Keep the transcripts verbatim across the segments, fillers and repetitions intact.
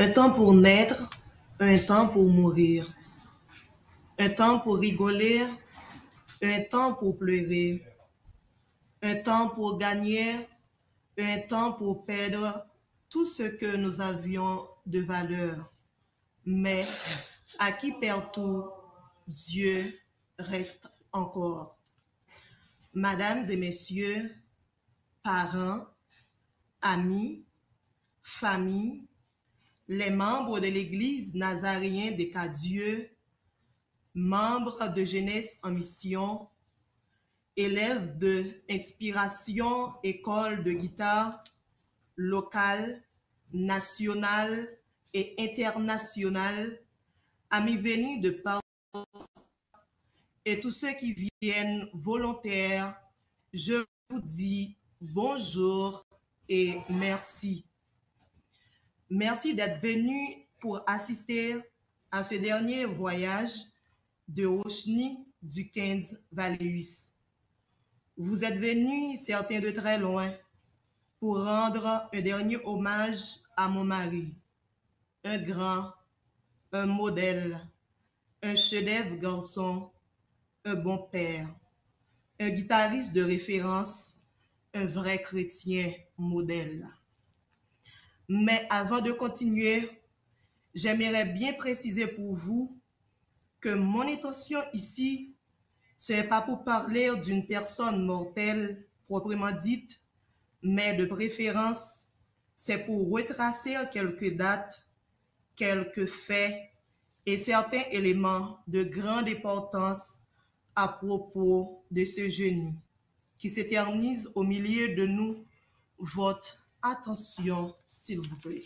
Un temps pour naître, un temps pour mourir. Un temps pour rigoler, un temps pour pleurer. Un temps pour gagner, un temps pour perdre tout ce que nous avions de valeur. Mais à qui perd tout, Dieu reste encore. Mesdames et messieurs, parents, amis, famille, les membres de l'église Nazaréen de Cadieux, membres de Jeunesse en Mission, élèves de Inspiration École de Guitare locale, nationale et internationale, amis venus de partout et tous ceux qui viennent volontaires, je vous dis bonjour et merci. Merci d'être venus pour assister à ce dernier voyage de Roshni Duckens Valeus. Vous êtes venus, certains de très loin, pour rendre un dernier hommage à mon mari, un grand, un modèle, un chef-d'œuvre garçon, un bon père, un guitariste de référence, un vrai chrétien modèle. Mais avant de continuer, j'aimerais bien préciser pour vous que mon intention ici, ce n'est pas pour parler d'une personne mortelle proprement dite, mais de préférence, c'est pour retracer quelques dates, quelques faits et certains éléments de grande importance à propos de ce génie qui s'éternise au milieu de nous. Votre attention, s'il vous plaît.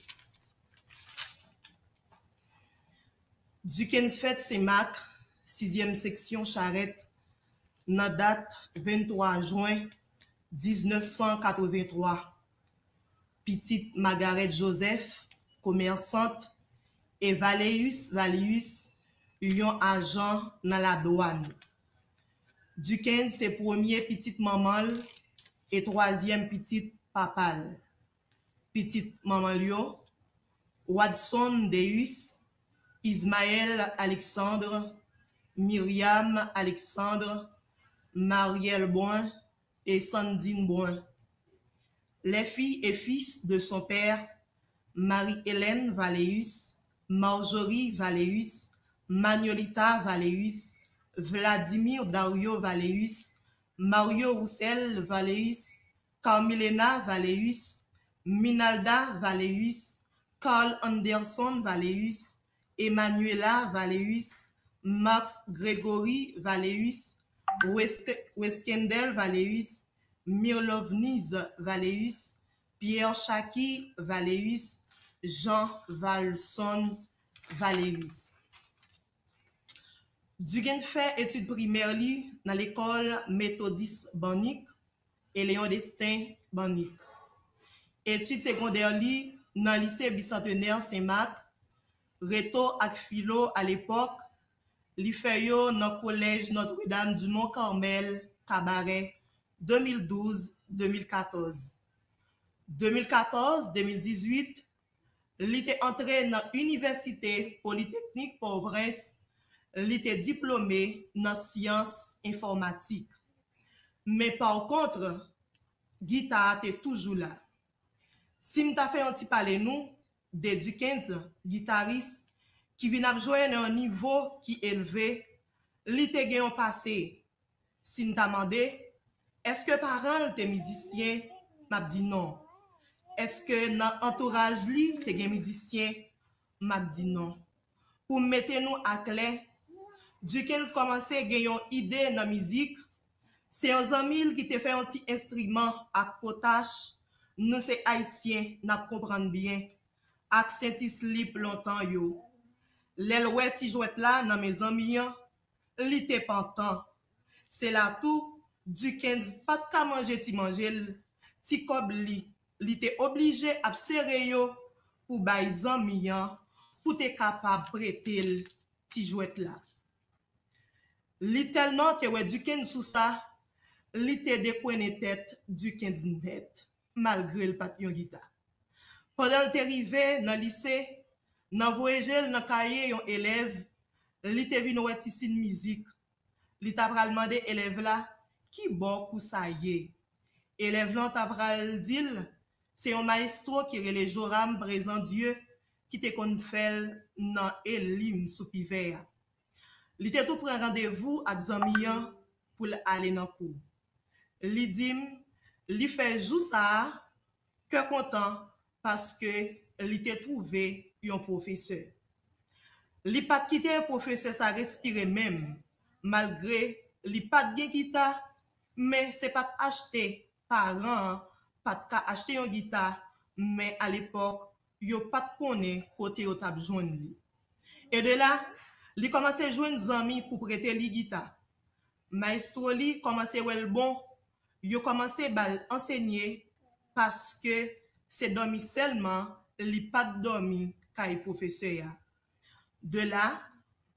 Duckens fèt Sen Mak, sizyèm seksyon Charèt, nan dat venntwa jen diznèf san katrevenntwa. Pitit Margaret Joseph, komèsant, e Valeus Valeus, yon ajan nan ladwàn. Duckens se premye pitit manman l e twazyèm pitit papa l. Pitit manman l yo, Wadson Deus, Ismaël Alexandre, Myriam Alexandre, Mariel Brun et Sandine Brun. Les filles et fils de son père, Marie-Hélène Valeus, Marjorie Valeus, Manuelita Valeus, Vladimir Dario Valeus, Mario Roussel Valeus, Carmilena Valeus, Minalda Valeus, Carl Anderson Valeus, Emmanuela Valeus, Max Gregory Valeus, Wes-, Weskendel Valeus, Mirlovniz Valeus, Pierre Chaky Valeus, Jean Valson Valeus. Duckens fè etid primè li nan lekòl Metodis Bannik e Léon Destin Bannik. Etid segondè li nan lise Bicentenaire Saint Marc, reto ak filo alepòk, li fè yo nan kolèj Notre Dame du Mont Carmel, Kabarè, de mil douz, de mil katòz. De mil katòz, de mil dizuit, li te antre nan Inivèsite Politeknik Pòtoprens, li te diplome nan syans enfòmatik. Men pa kont, gita a te toujou la. Si m ta fè yon ti pale nou de Duckens, gitaris ki vin ap jwe nan yon nivo ki elve, li te gen yon pase. Si n ta mande, èske paran l te mizisyen? M ap di non. Èske nan antouraj li te gen mizisyen? M ap di non. Pou m mete nou aklè, Duckens kòmanse gen yon ide nan mizik. Se yon zanmi l ki te fè yon ti enstriman ak potach, nou se Ayisyen, n ap konprann byen, ak senti slip lontan yo. Lè l wè ti jwèt la nan men zanmi an, li te pantan. Se la tou, Duckens pa t ka manje ti manje l, ti kòb li, li te oblije ap sere yo pou bay zanmi an, pou te kapab prete l ti jwèt la. Li tèlman te wè Duckens sou sa, li te dekwennen tèt Duckens nèt, malgre l pa t yon gita. Pandan l te rive nan lise, Nan voye je l nan kaye yon elèv, li te vin wè ti siy mizik. Li ta pral mande elèv la ki bò kou sa ye. Elèv lan ta pral di l se yon mayestwo ki rele Joram Prezandye ki te konn fè l nan Elim sou Pivè a. Li te tou pran randevou ak zanmi an pou l ale nan kou. Li di m li fè jou sa a kè kontan paske li te twouve yon pwofesè. Li pa t kite pwofesè sa respire menm, malgre li pa t gen gita, men se pa t achte paran an pa t ka achte yon gita, men alepòk yo pa t konnen kote yo t ap jwenn li. E de la, li kòmanse jwenn zanmi pou prete li gita. Mayestwo li kòmanse wè l bon, yo kòmanse ba l ansenye paske se dòmi sèlman li pa t dòmi kay pwofesè a. De la,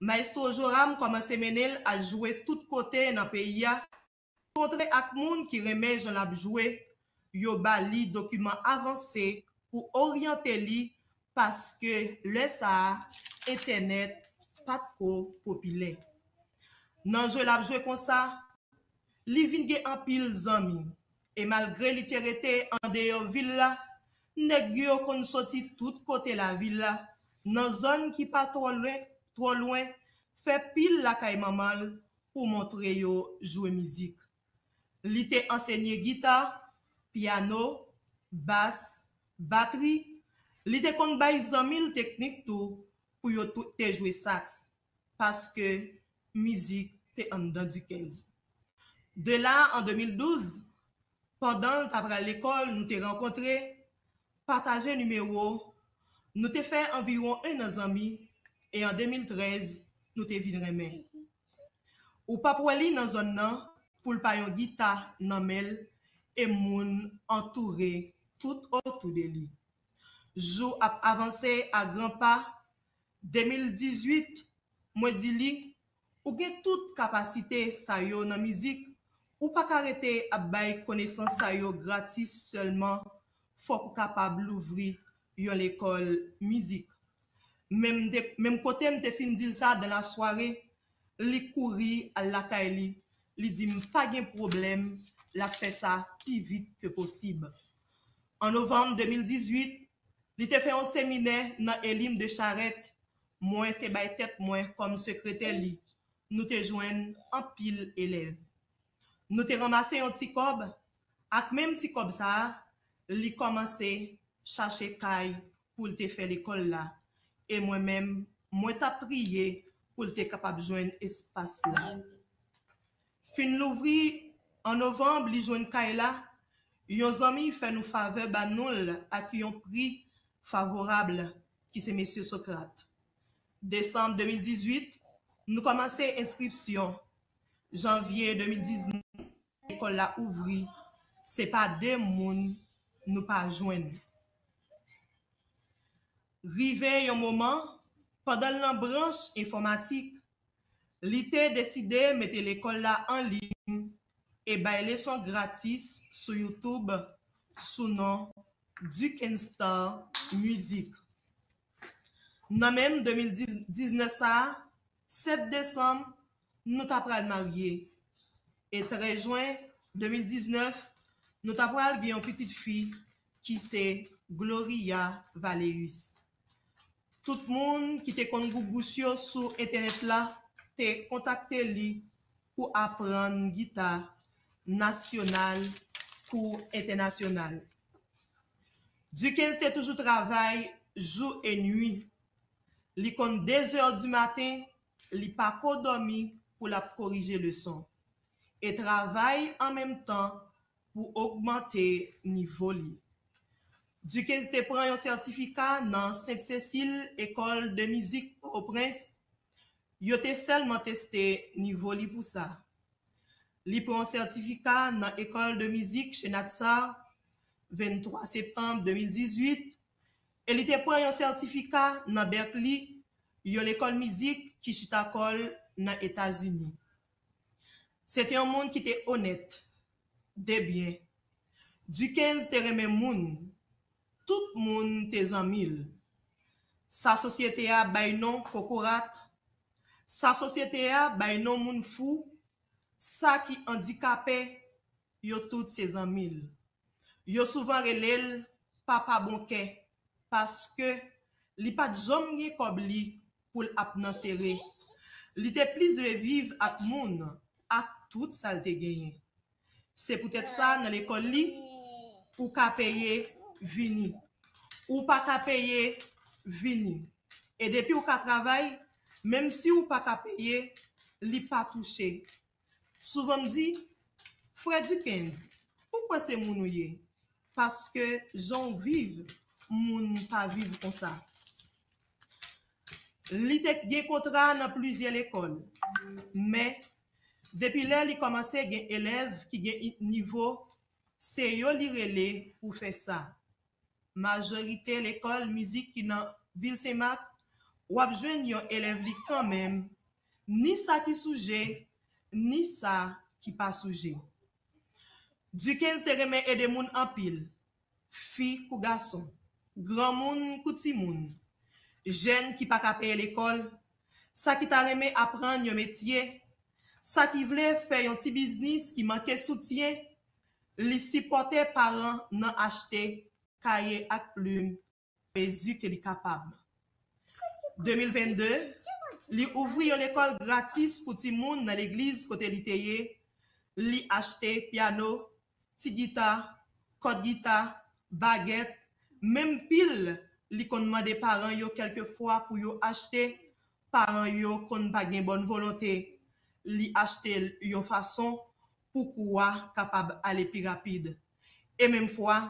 mayestwo Joram kòmanse mennen l al jwe tout kote nan peyi a, kontre ak moun ki renmen jan l ap jwe, yo ba li dokiman avanse pou oryante li paske lè sa a, entènèt pa t ko popilè. Nan jwe l ap jwe konsa, li vin gen anpil zanmi. E malgre li te rete andeyò vil la, nèg yo konn soti tout kote lavil la, nan zòn ki pa twò lwen, twò lwen, fè pil lakay manman l pou montre yo jwe mizik. Li te ansenye gita, pyano, bas, batri. Li te konn bay zanmi l teknik tou pou yo tou te jwe saks, paske mizik te anndan Duckens. De la, an de mil douz, pandan l t ap pral lekòl, nou te rankontre, pataje nimewo, nou te fè anviwon en an zanmi, e an de mil trèz, nou te vin renmen. Ou p ap wè li nan zòn nan pou l pa yon gita nan men l e moun antoure tout otou de li. Jou ap avanse a gran pa, de mil dizuit, mwen di li, ou gen tout kapasite sa yo nan mizik, ou pa ka rete ap bay konesans sa yo gratis sèlman, fòk ou kapab louvri yon lekòl mizik. Menm, de, menm kote m te fin di l sa dan lasware, li kouri al lakay li, li di m pa gen pwoblèm, l ap fè sa pi vit ke posib. An novanm de mil dizuit, li te fè yon seminè nan Elim de Charèt, mwen te bay tèt mwen kòm sekretè li. Nou te jwenn anpil elèv. Nou te ranmase yon ti kòb, ak menm ti kòb sa a, li kòmanse chache kay pou l te fè lekòl la, e mwen menm, mwen t ap priye pou l te kapab jwenn espas la. Fin louvri an novanm, li jwenn kay la, yon zanmi fè nou favè ba nou l ak yon pri favorab, ki se mesye Socrate. Desanm de mil dizuit, nou kòmanse enskripsyon. Janvye de mil diznèf, lekòl la ouvri, se pa de moun nou pa jwenn. Rive yon moman, pandan l nan branch enfòmatik, li te deside mete lekòl la an liy e bay leson gratis sou YouTube sou non Duckenstar Music. Nan menm de mil diznèf sa a, sèt desanm, nou ta pral marye. E trèz jen de mil diznèf, nou ta pral gen yon pitit fi ki se Gloria Valeus. Tout moun ki te konn gougous yo sou entènèt la te kontakte li pou aprann gita nasyonal kou entènasyonal. Duckens te toujou travay jou e nwi. Li konn de zè di maten, li pa ko dòmi pou l ap korije leson e travay an menm tan pou ogmante nivo li. Duckens te pran yon sètifika nan Sent Sesil, École de Musique Pòtoprens. Yo te sèlman teste nivo li pou sa. Li pran yon sètifika nan École de Musique chez Natsar, venntwa septanm de mil dizuit, e li te pran yon sètifika nan Berklee, yon lekòl mizik ki chita kò l nan Etazini. Se te yon moun ki te onèt, debyen. Duckens te renmen moun. Tout moun te zanmi l. Sa sosyete a bay non kokorat, sa sosyete a bay non moun fou, sa ki andikape, yo tout se zanmi l. Yo souvan rele l papa bon kè, paske li pa t janm gen kòb li pou l ap nan sere. Li te plis vle viv ak moun, ak tout sa l te genyen. Se poutèt sa, nan lekòl li, ou ka peye vini. Ou pa ka peye vini. E depi ou ka travay, menm si ou pa ka peye, li pa touche. Souvan m di, frè Dickens, ou kwè se moun ou ye? Paske jan w viv, moun pa viv konsa. Li te gen kontra nan plizyè lekòl, men depi lè li kòmanse gen elèv ki gen nivo, se yo li rele pou fè sa. Majorite lekòl mizik ki nan vil Senmak, w ap jwenn yon elèv li kanmenm, ni sa ki sou je, ni sa ki pa sou je. Dickens te renmen ede moun anpil, fi kou gason, granmoun kou timoun, jèn ki pa ka peye lekòl, sa ki ta renmen aprann yon metye, sa ki vle fè yon ti biznis ki manke soutyen, li sipòte paran nan achte kaye ak plim mezi ke li kapab. De mil venn de, li ouvri yon lekòl gratis pou timoun nan legliz kote li te ye. Li achte pyano, ti gita, kòd gita, bagèt, menm pil li konn mande paran yo kèlkefwa pou yo achte. Paran yo konn pa gen bòn volonte, li achte l yon fason pou kou a kapab ale pi rapid. E menm fwa,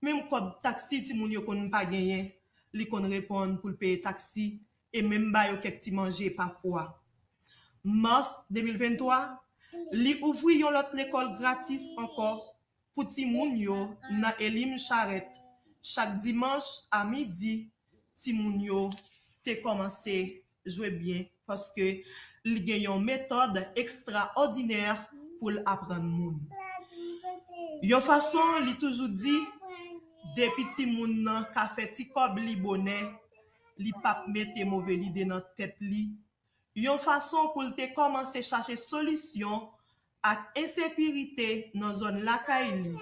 menm kòb taksi timoun yo konn pa genyen, li konn reponn pou l peye taksi e menm ba yo kèk ti manje pafwa. Mas de mil venntwa, li ouvri yon lòt lekòl gratis ankò pou timoun yo nan Elim Charèt. Chak dimanch a midi, timoun yo te kòmanse jwe byen paske li gen yon metòd ekstraòdinè pou l aprann moun. Yon fason li toujou di, depi timoun nan ka fè ti kòb li bonè, li p ap mete move lide nan tèt li. Yon fason pou l te kòmanse chache solisyon ak ensekirite nan zòn lakay li.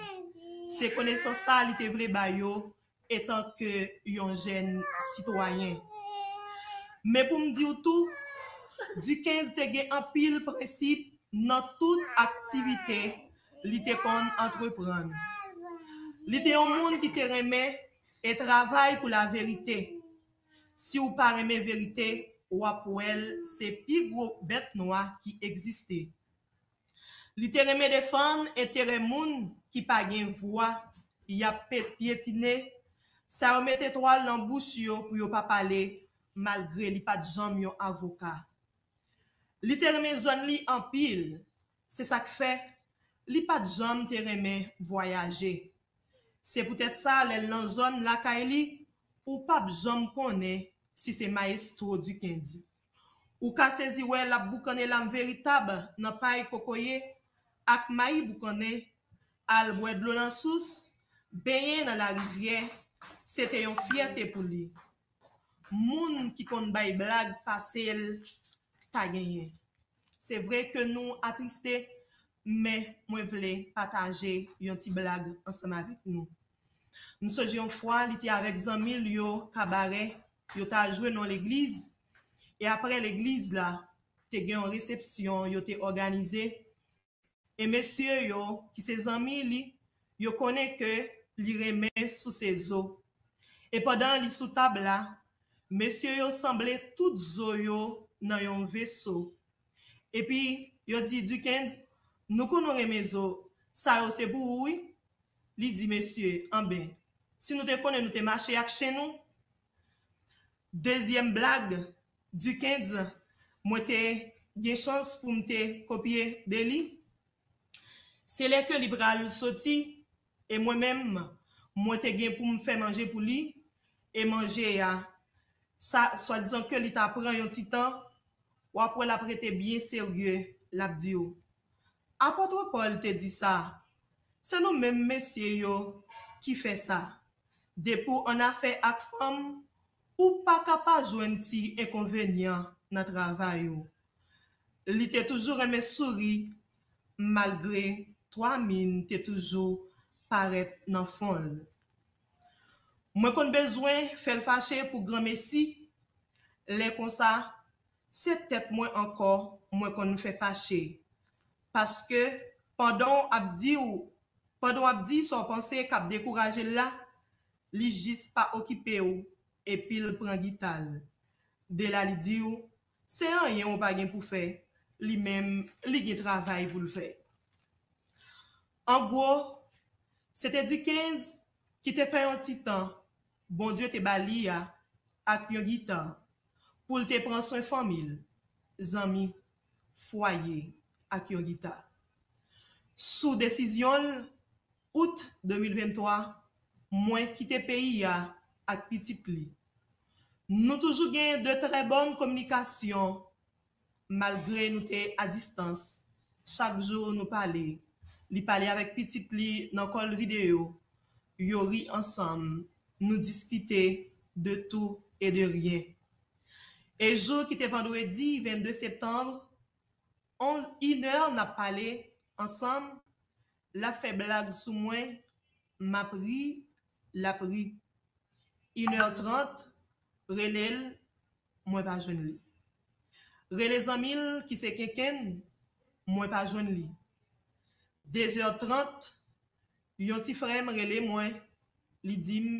Se konesans sa a li te vle ba yo etanke yon jèn sitwayen. Men pou m di w tou, Dickens te gen anpil prensip nan tout aktivite li te konn antreprann. Li te yon moun ki te renmen e travay pou laverite. Si w pa renmen verite, w ap wè l se pi gwo bèt nwa ki egziste. Li te renmen defann enterè moun ki pa gen vwa, y ap pe-, pyetine, sa yo mete twal nan bouch yo pou yo pa pale, malgre li pa t janm yon avoka. Li te renmen zòn li anpil, se sa k fè li pa t janm te renmen vwayaje. Se poutèt sa, lè l nan zòn lakay li, ou p ap janm konnen si se Mayestwo Dickens. Ou ka sezi wè l ap boukannen lam veritab nan pay kokoye ak mayi boukannen, al bwè dlo nan sous, benyen nan larivyè, se te yon fyète pou li. Moun ki konn bay blag fasil pa genyen. Se vre ke nou atriste, men mwen vle pataje yon ti blag ansanm avèk nou. M sonje yon fwa, li te avèk zanmi l yo kabarè, yo t al jwe nan legliz, e apre legliz la, te gen yon resepsyon yo te òganize, e mesye yo, ki se zanmi li, yo konnen ke li renmen souse zo. E pandan li sou tab la, mesye yo sanble tout zo yo nan yon veso. Epi, yo di Dickens, nou konnen w renmen zo, sa yo se pou ou wi. Li di mesye, anben, si nou te konnen nou te mache ak chen nou. Dezyèm blag, Dickens, mwen te gen chans pou m te kopye de li. Se lè ke li pral soti, e mwen menm, mwen te gen pou m fè manje pou li, e manje a, sa, swadizan ke li ta pran yon ti tan, w ap wè l ap rete byen serye, l ap di w, Apot Pòl te di sa, se nou menm mesye yo ki fè sa. Depi w annafè ak fanm, Ou pa ka pa jwenn ti enkonvenyan nan travay ou. Li te toujou renmen souri, malgre twa min te toujou parèt nan fwon l. Mwen konn bezwen fè l fache pou granmesi. Lè konsa, se tèt mwen ankò mwen konn fè fache. Paske pandan w ap di w, pandan w ap di sa w panse k ap dekouraje l la, li jis pa okipe w, epi l pran gita l. De la li di w, se anyen ou pa gen pou fè, li menm, li gen travay pou l fè. An gwo, se te Dickens ki te fè yon ti tan Bondye te ba li a ak yon gita pou l te pran swen fanmi l, zanmi, fwaye ak yon gita. Sou desizyon l, out de mil venntwa, mwen kite peyi a ak pitit li. Nou toujou gen de trè bòn kominikasyon, malgre nou te a distans. Chak jou nou pale. Li pale avèk pitit li nan kòl videyo. Yo ri ansanm. Nou diskite de tout e de ryen. E jou ki te vandredi vennde septanm, on, inè n ap pale ansanm, l ap fè blag sou mwen, m ap ri, l ap ri. Inè trant, rele l, mwen pa jwenn li. Rele zanmi l ki se Kenkenn, mwen pa jwenn li. Dezè trant, yon ti frè m rele mwen, li di m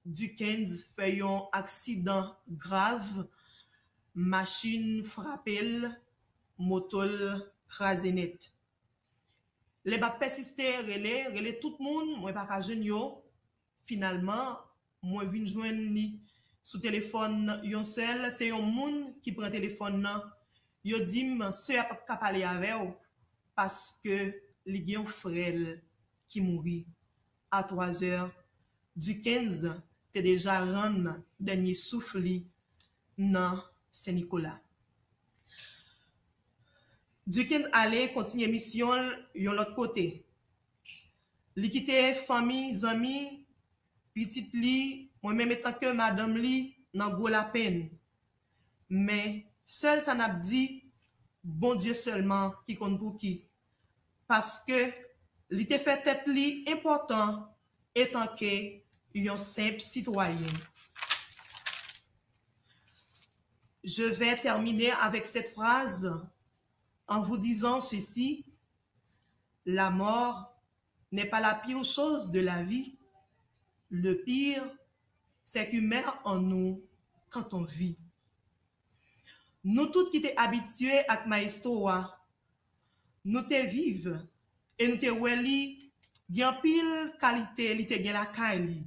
Dickens fè yon aksidan grav, machin frape l, moto l kraze nèt. Lè m ap pèsiste rele, rele tout moun, mwen pa ka jwenn yo. Finalman, mwen vin jwenn li sou telefòn yon sèl, se yon moun ki pran telefòn nan. Yo di m sè a p ap ka pale avè w paske li gen yon frè l ki mouri. A twazè, Dickens te deja rann dènye souf li nan Sen Nikola. Dickens ale kontinye misyon l yon lòt kote. Li kite fanmi, zanmi, pitit li, mwen menm etanke madanm li nan gwo lapenn. Men, sèl sa n ap di, Bondye sèlman ki konn pou ki. Paske li te fè tèt li enpòtan etanke yon senp sitwayen. Je vais terminer avec cette phrase en vous disant ceci, la mort n'est pas la pire chose de la vie. Le pire, c'est qu'il meurt en nous quand on vit. Nou tout ki te abitye ak maestro a, nou te viv e nou te wè li gen anpil kalite li te gen lakay li.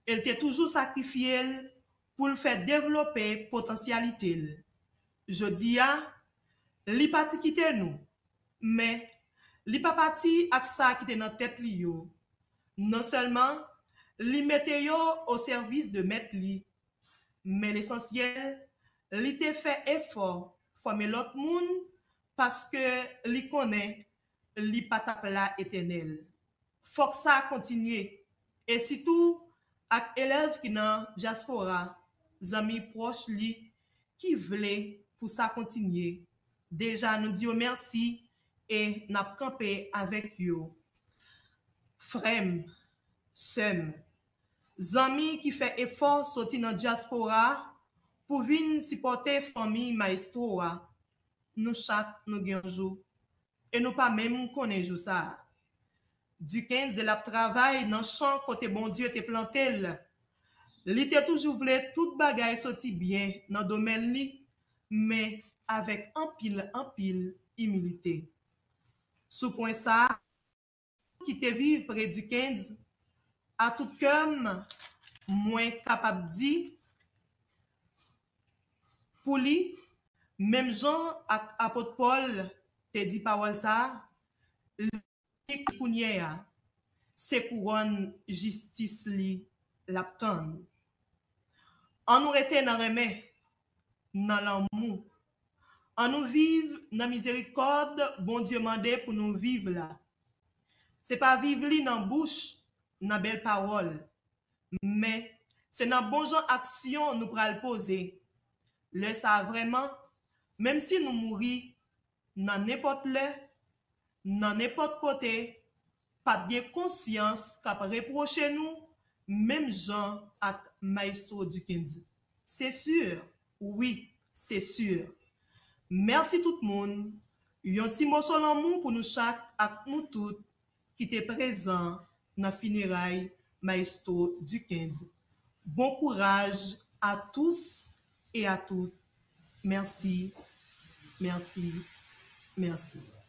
E l te toujou sakrifye l pou l fè devlope potansyalite l. Jodi a, li pati kite nou, men li pa pati ak sa ki te nan tèt li yo. Non sèlman li mete yo o sèvis de mèt li, men lesansyèl, li te fè efò fòme lòt moun paske li konnen li pa t ap la etènèl. Fòk sa kontinye, e sitou ak elèv ki nan dyaspora, zanmi pwòch li ki vle pou sa kontinye. Deja nou di yo mèsi e n ap kanpe avèk yo. Frè m, sè m, zanmi ki fè efò soti nan dyaspora pou vin sipòte fanmi maestro a, nou chak nou gen yon jou. E nou pa menm konnen jou sa a. Dickens l ap travay nan chan kote Bondye te plante l. Li te toujou vle tout bagay soti byen nan domèn li, men avèk anpil, anpil imilite. Sou pwen sa a, ki te viv pre Dickens, a tout kè m, mwen kapab di pou li, menm jan ak apot Pòl te di pawòl sa a, li kounye a, se kouwòn jistis li l ap tann. Ann nou rete nan renmen, nan lanmou. Ann nou viv nan mizerikòd Bondye mande pou nou viv la. Se pa viv li nan bouch, nan bèl pawòl, men Se nan bon jan aksyon nou pral poze. Lè sa a vrèman, menm si nou mouri nan nenpòt lè, nan nenpòt kote, p ap gen konsyans k ap repwoche nou menm jan ak Maestro Duckens. Se si, wi, se si. Mèsi tout moun. Yon ti moso lanmou pou nou chak ak nou tout ki te prezan nan fineray Maestro Duckens. Bon courage à tous et à toutes. Merci, merci, merci.